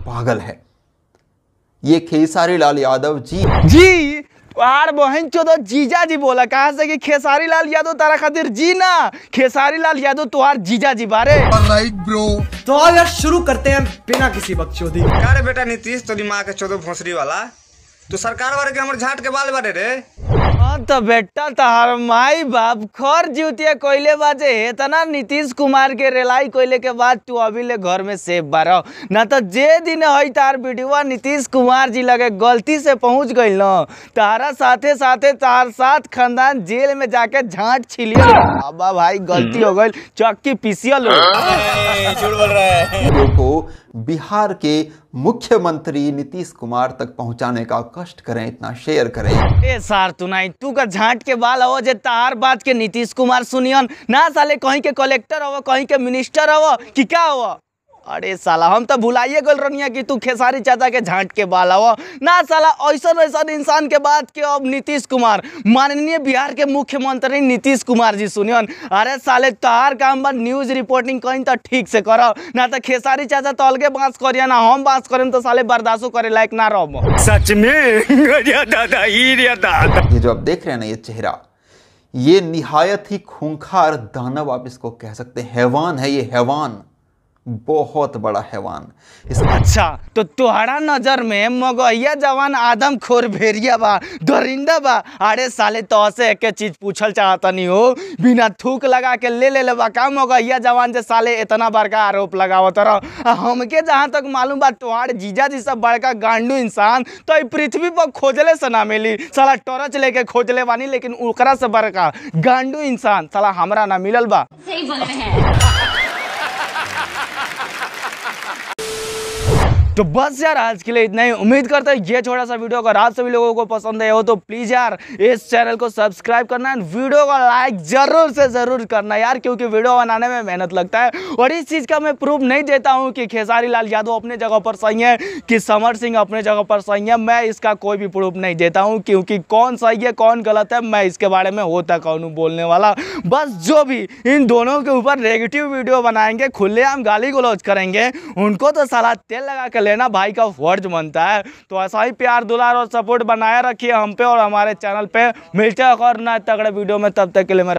पागल है। ये खेसारी लाल यादव जी जी आर बहन चोदो जीजा जी बोला कहा से कि खेसारी लाल यादव तारा खातिर जी ना, खेसारी लाल यादव तुहार जीजा जी बारे। Right bro. तो यार शुरू करते हैं बिना किसी बकचोदी। अरे बेटा नीतीश तो दिमाग के चोदो भोसड़ी वाला, तू सरकार बारे के हमर झाट के बाल बारे रे। हाँ तो बेटा तहार माई बाप खर जीवतिया कोयले बाजे इतना नीतीश कुमार के रेलाई कोयले के बाद तू अभी ले घर में सेफ बारो ना तो जे दिन है तार वीडियो नीतीश कुमार जी लगे गलती से पहुंच गई न तारा साथे साथे तार साथ खानदान जेल में जाके झांट छिलियो। अबा भाई गलती हो गई, चक्की पीसियल। झूठ बोल रहा है। को बिहार के मुख्यमंत्री नीतीश कुमार तक पहुंचाने का कष्ट करें, इतना शेयर करें। ए सार तू नहीं तू का झांट के बाल हो जे तार बात के नीतीश कुमार सुनियन ना, साले कहीं के कलेक्टर हो कहीं के मिनिस्टर हो कि क्या हो। अरे साला हम तो भुलाइए गल रनिया कि तू खेसारी चाचा के झांट के बाल हो ना साला। ऐसा ऐसा इंसान के बात के अब नीतीश कुमार माननीय बिहार के मुख्यमंत्री नीतीश कुमार जी सुनियन। अरे साले तोहार काम बा न्यूज रिपोर्टिंग कहीं तो ठीक से करो ना तो खेसारी चाचा तो अलगे बांस करिया ना हम बांस करें तो साले बर्दाश्त करे लायक ना रहो। सच में दादा ये जो आप देख रहे हैं ना ये चेहरा, ये निहायत ही खूंखार दानव आप इसको कह सकते हैं, हैवान है ये, हैवान, बहुत बड़ा हैवान। अच्छा तो तुहरा नजर में मगहिया जवान आदम खोर भेड़िया बा दरिंदा बा। अरे साले तो से एक चीज पूछल चाहता नहीं हो, बिना थूक लगा के ले ले बा का मगहिया जवान जे साले इतना बड़का आरोप लगावत रह। हमके जहाँ तक मालूम बा तुहार जीजा जी सब बड़का गांडू इंसान तो पृथ्वी पर खोजले से ना मिली, साला टॉर्च लेके खोजले बानी लेकिन ओकरा से बड़का गांडू इंसान साला हमरा ना मिलल बा। सही बोल रहे हैं। तो बस यार आज के लिए इतना ही। उम्मीद करता है ये छोटा सा वीडियो अगर आप सभी लोगों को पसंद आया हो तो प्लीज़ यार इस चैनल को सब्सक्राइब करना एंड वीडियो को लाइक ज़रूर से ज़रूर करना यार, क्योंकि वीडियो बनाने में मेहनत लगता है। और इस चीज़ का मैं प्रूफ नहीं देता हूँ कि खेसारी लाल यादव अपने जगह पर सही है कि समर सिंह अपने जगह पर सही है, मैं इसका कोई भी प्रूफ नहीं देता हूँ क्योंकि कौन सही है कौन गलत है मैं इसके बारे में होता कौन हूँ बोलने वाला। बस जो भी इन दोनों के ऊपर नेगेटिव वीडियो बनाएंगे, खुलेआम गाली गलौज करेंगे, उनको तो साला तेल लगा के लेना भाई का फर्ज बनता है। तो ऐसा ही प्यार दुलार और सपोर्ट बनाए रखिए हम पे और हमारे चैनल पे। मिलते हैं और नए तगड़े वीडियो में, तब तक के लिए मेरा